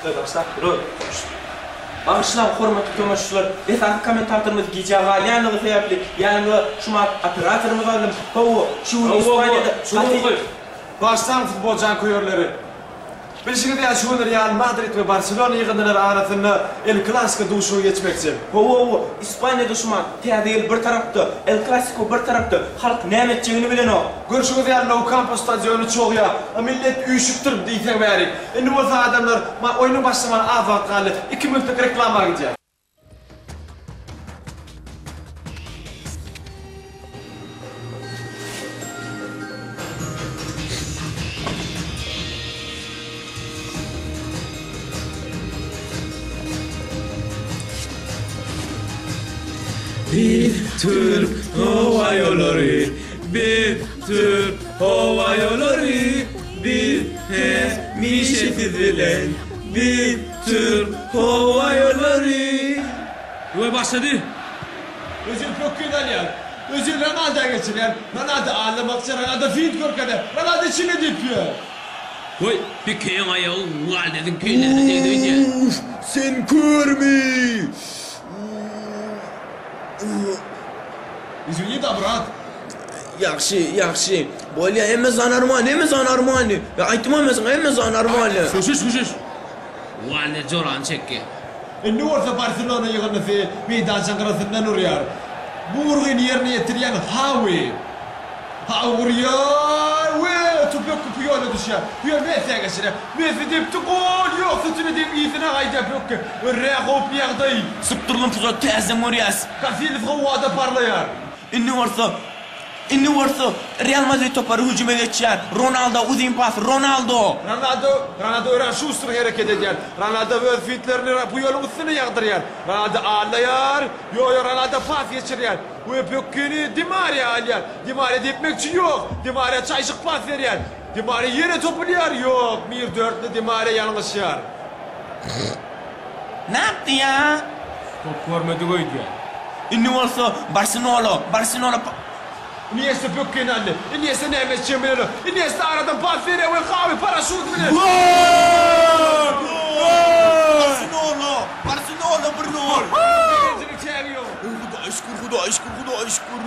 Başlap dur. Bagyşlaň hormatly tomaşaçylar, esasy kommentatorymyz gijä galýanlygy sebäpli ýanyma şumat operatorymyzy aldym. Hawa, şu gün Ispaniýada gaty. Bagyşlaň futbol janköýerleri. Bilşiňiz ýaly şu gün Real Madrid we Barselona ýygyndylary arasynda El Klasiko duşuşygy geçmekçi. Hawa, hawa, Ispaniýada şumat Täze ýyl bir tarapda, El Klasiko bir tarapda, halk näme etjegini bilenok. Görşüňiz ýaly Nou Kampo stadiony çogýar. A millet üýşüpdir diýseň bärik. Indi bolsa adamlar ma oýnuň başlamagyna az wagt galdy. Iki minutlyk reklama gidýär. Biz Türk Howa Ýollary, Biz Türk Howa Ýollary, Biz hemişe siz bilen, Biz Türk Howa Ýollary. We başlady. Özil pökgini alýar. Özil Ronaldoa geçirýär. Ronaldo aldamakçy, Ronaldo fint görkezýär. Ronaldo içine depýär. Goý, Pikeň aýagy Waldeziň kellesine degdi öýdýän. Uff, sen körmi? Izwini da brat. Ýagşy, ýagşy. Bolýa, hemme zat normalny, hemme zat normalny. Ýa aýtdym men saňa, hemme zat normalny. Şuşuş, şuşuş. Waldez jorany çekýär. Indi bolsa Barselona ýygyndysy meýdançaň gyrasyndan urýar. Bu urgyny ýerine ýetirýän Hawi. Hawi urýar we top pökgi Puýola düşýär. Puýol Messiä geçirýär. Messi depdi, gol! Ýok, sütüne degip yzyna gaýdýar pökgi. Örän howply ýagdaý. Sypdyrylan pursat täzeden görýäs. Kasillas howada parlaýar. Indi bolsa Indi bolsa Real Madrid topary hüjüme geçýär. Ronaldo uzyn pas, Ronaldo! Ronaldo Ronaldo örän şustr hereket edýär. Ronaldo öz fitlerini Puýolyň üstüne ýagdyrýar. Ronaldo aldaýar. Ýo ýo Ronaldo pas geçirýär. We pökgini Di Mariýa alýar. Di Mariýa depmekçi ýok. Di Mariýa çaýşyk pas berýär. Di Mariýa ýene topulýar. Ýok, Mir dörtli Di Mariýa ýalňyşýar. Nätdi ýa? Top görmedik öýdýän. Indi bolsa Barsenolo, Barsenolo pa. Iniesta pökgini aldy. Iniesta näme etjegini bilenok. Iniesta aradan pas berýär we Hawi paraşýut bilen. Gol! Gol! Barsenolo! Barsenolo bir nol! Begenjiniň çägi ýok. Hudaýa şükür, Hudaýa şükür, Hudaýa şükür.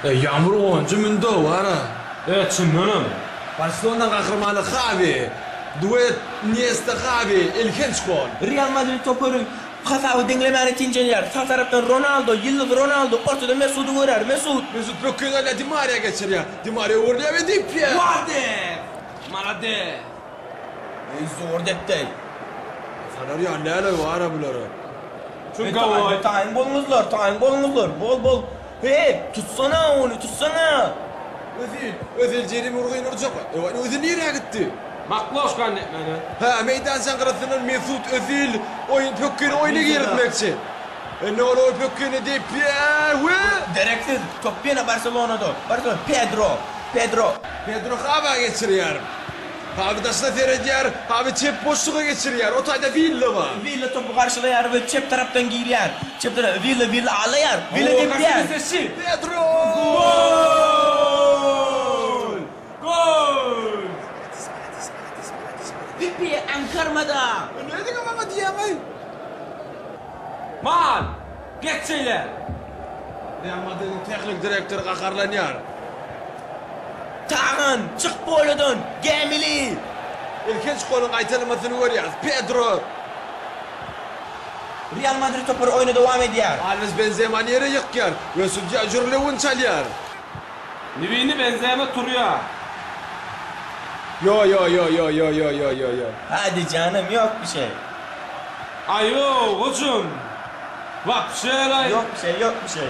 E Ýagmyr onunjy münde wara. E çyndanam. Barselona gahrymany Hawi. Duet Iniesta Hawi elhenç gol. Real Madrid topary hasaby deňlemäne tinjenýär. Sag tarapdan Ronaldo, ýyldyz Ronaldo, ortada Mesudy görýär. Mesut. Mesut pökgini alýar, Di Mariýa geçirýär. Di Mariýa öwrülýär we depýär. Waldes! Malades! Eý zor depdi. Sanar ýaly däl-oý wara bulara. Taýyn, taýyn boluňyzlar, taýyn boluňyzlar. Bol, bol. Heý, tutsana ony, tutsana! Özil, Özil jerime urgyny urjak. Ewa, Özil nirä gitdi? Makloşka netmeli. Hä, meýdançaň gyrasyndan Mesut Özil oýun pökgini oýna girizmekçi. Indi ol oý pökgini depýär we. Dereksiz, top ýene Barselonada. Barselona, Pedro, Pedro. Pedro Hawä geçirýär. Hawi daşyna seredýär, Hawi çep boşluga geçirýär, o taýda Willa bar. Willa topy garşylaýar we çep tarapdan girýär. Çep tarap Willa Willa alaýar. Willa depýär. Pedro! Gol! Gol! Pipi aňkarmada. Nädiňä maňa diýýäňaý? Mal! Geç şeýle! Real Madridiň tehnik direktory gaharlanýar. Tagan, çyk polodan, gämili! Ilkinji goluň gaýtalamasyny görýäris. Pedro. Real Madrid topary oýna dowam edýär. Alwes Benzemany ýere ýykýar we sudýa jürlewügini çalýar. Nibini Benzema turýar. Ýo ýo ýo ýo ýo ýo ýo ýo ýo. Hadi janym ýok bir şey. Aýo gojum. Wapşe-laý. Ýok bir şey ýok bir şey.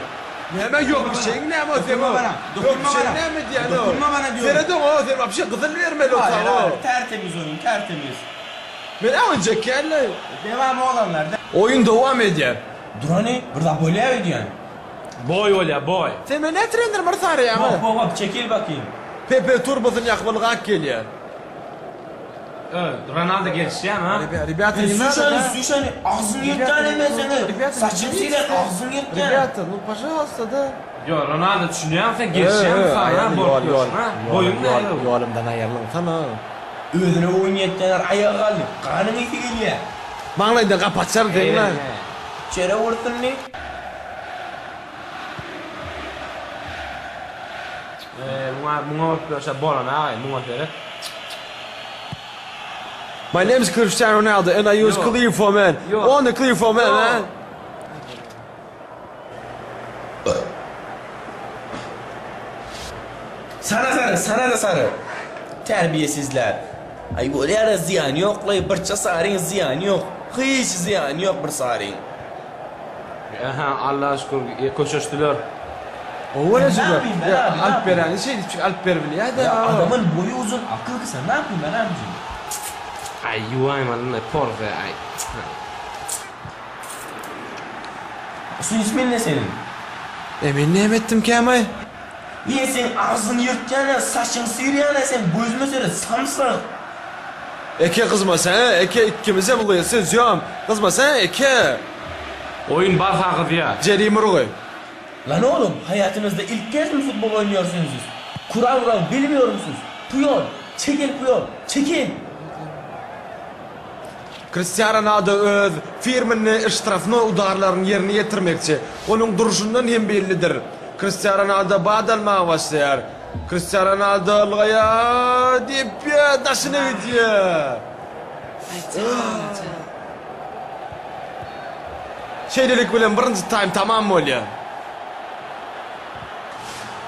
Näme ýok bir şeyiň näme o sen Dokunma bana. Ýok bir Dokunma şeyiň bana. näme diýýän o. Dokunma bana diyorum. Seret oňa sen wapşe gyzyl bermeli o Hayır saňa. hayır tertemiz oyun tertemiz. Men-ä oýunjak känlaý. Dewam oglanlar. Oýun dowam edýär. Durany bir zat bolýa öýdýän. Boý bolýa boý. Sen meni nä trener bir sarýaňa. Hop hop hop çekil bakayım. Pepe turbasyny ýakyp ylgap gelýär. Ronaldo gelişýämi ha? Rебята не надо Suşany suşany agzyňy ýyrtýan men seni. Saçyň siren agzyňy ýyrtýan. Rебята ну пожалуйста да. Ýo Ronaldo düşünýäňmi sen gelişýämi sana bolup ýörşüň ha? Boýuň nähili? Ýolumdan aýrylyňsana. Özüne oýun ýetýänler aýaga galdy. Ganyň ysy gelýär. Maňlaýyndan gapy açaryn seň la. Çere ursun diý. Eee muňa muňa bolup ýörse bolan agaý muňa seret. My name is Cristiano Ronaldo and I use clear for men. Only clear for men man. Sana sary, sana-da sary. Terbiýesizler. Aý bolýara zyýany ýoklaý birçe saryň zyýany ýok. Hiç zyýany ýok bir saryň. Ähä Allaha şükür köşeşdiler. Gowy bolýa Alyp berýäni şeýdipjik alyp beribilýädä. Ýa adamyn boýy uzyn akyly kysa napýyn men abijim. Aý ýuwaýmalyna porze aý. Su ismin ne seniň? E men näme etdim kämaý? Niye seň agzyňy ýyrtýan-a, saçyňy syrýan-a sen gözüme seret samsyk. Eke gyzma sen eke ikkimizem ulyýa sözýom gyzma sen eke. Oýun barha gyzýar. Jerime urgy. Lan oğlum haýatyňyzda ilk gezmi futbol oýnuýorsuňyz? Kural mural bilmiýormusyz? Puyol, çekil Puyol, çekil! Kristiano Ronaldo öz firmini ştrafnoý udarlaryny ýerine ýetirmekçi. Onuň durşundan hem bellidir. Kristiano Ronaldo bat almaga başlaýar. Kristiano Ronaldo ylgaýar, depýär, daşyna gidýär. Şeýlelik bilen birinji taým tamam bolýar.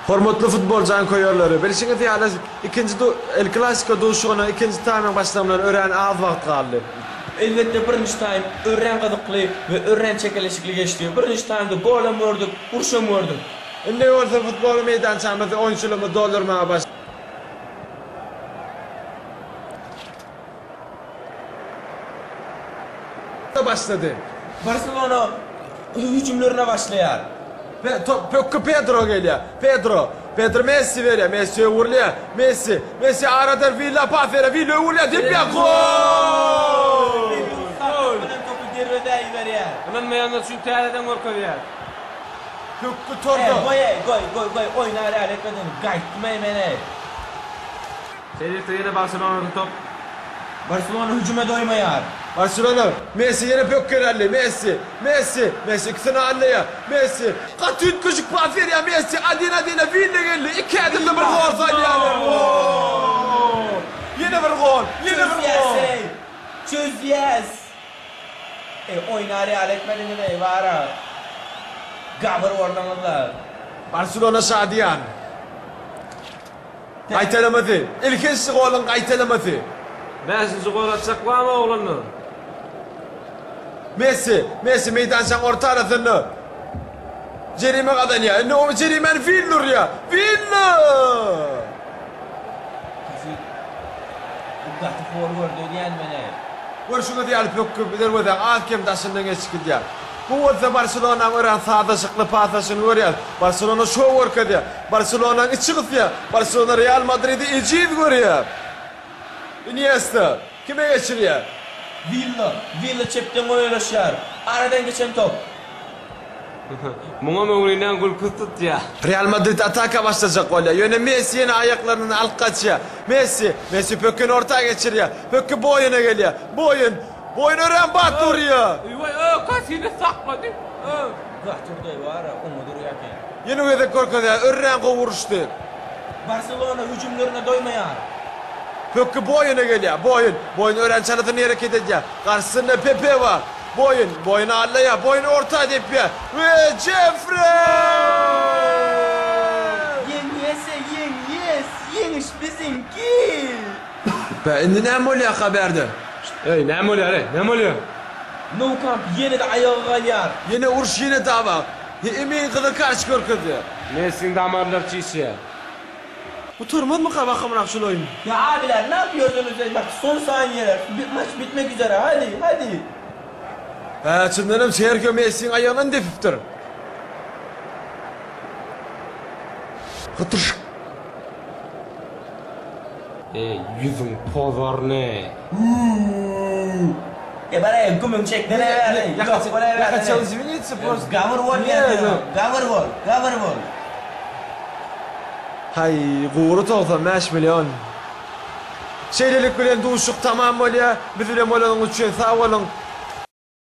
Hormatly futbol janköýerleri, bilşiňiz ýaly, ikinji El Klasiko duşuşygynyň ikinji taýmyň başlamagyna örän az wagt galdy. Elbetde birinji taým örän gyzykly we örän çekeleşikli geçdi. Birinji taýmda golam gördük, urşam gördük. Indi bolsa futbol meýdançamyzy oýunçylarymyz doldurmaga başlady. Barselona hüjümlerine başlaýar. Top pökgi Pedro gelýär. Pedro. Pedro Messi berýär. Messi öwrülýär. Messi. Messi aradan Willa pas berýär. Willa öwrülýär. Depýär. Gol! Gol! bilen topy derwezä iberýär. Ynanmaýanlar üçin täzeden görkezýär. Pökgi torda. Goý, goý, goý, goý, oýna real etmedin. Gaýtdym eý men eý. Şeýlelikde ýene Barselonada top. Barselona hüjüme doýmaýar. Barselona, Messi ýene pökgeni aldy, Messi, Messi, Messi ikisini alýar, Messi, gaty üýtgeşik pas berýär Messi, adin-adine Willa geldi, iki ädimde bir gol salýarlar, gol! Ýene bir gol, ýene bir gol! Çözýäs eý, çözýäs! Eý, oýnar ýaly etmediňiz eý, bara. Gabyr bolduňyzlar. Barselona şadyýan. Gaýtalamasy. Ilkinji goluň gaýtalamasy. Bäşinji gol atjak barmy oglanlar? Messi, Messi meýdançaň orta arasynda jerime gazanýar. Indi o jerimäni Willa urýar. Willa! Kasil bu gaty hor gördi öýdýän men-ä. Görşüňiz ýaly pökgi derwezäň az-kem daşyndan geçip gidýär. Bu bolsa Barselonanyň örän sazlaşykly paslaşygyny görýäris. Barselona şou görkezýär. Barselonanyň içi gysýar. Barselona Real Madridi ejiz görýär. Iniesta kime geçirýär? Willa, Willa çepden goýalaşýar. Aradan geçen top. Muňa Mourinýoň gülküsi tutýar. Real Madrid ataka başlajak bolýar. Ýöne Messi ýene aýaklaryndan alyp gaçýar. Messi, Messi pökgini orta geçirýär. Pökgi Boýene gelýär. Boýen, Boýen örän batly urýar. Eý, öý, Kasillas saklady. Öý. Gaty urdy bar, oňa durýar eken. Ýene gezek görkezýär, örän gowy uruşdy. Barselona hüjümlerine doýmaýar. Pökgi Boýene gelýär. Boýen, Boýen örän çalasyn hereket edýär. Garşysynda Pepe bar. Boýun, boýun allaýar, boýun orta depýär we Jeffri! Ýeňýes-e, ýeňýes! Ýeňiş biziňki! Bä, indi näme bolýarka bärde? Eý, näme bolýar-eý, näme bolýar? Nou Kamp ýene-de aýaga galýar. Ýene uruş, ýene dawa. Emin gyzyl kartoçka görkezýär. Messiň damarlary çişýär. Gutarmazmyka bakamrak şul oýun? Ya abiler ne yapıyorsunuz bak son saniyeler maç bitmek üzere hadi hadi. Hä çyndanam Serhio Messiň aýagyndan depipdir. Hytyrşk. Eý ýüzüň pozarny. E bara gümüň çekdene bäri. Ya хотел извиниться просто. Gabyr bol ýa gabyr bol gabyr bol. Haý gury 95 million. Şeýlelik bilen duşuşyk tamam bolýar. Biz bilen bolanyňyz üçin sag boluň.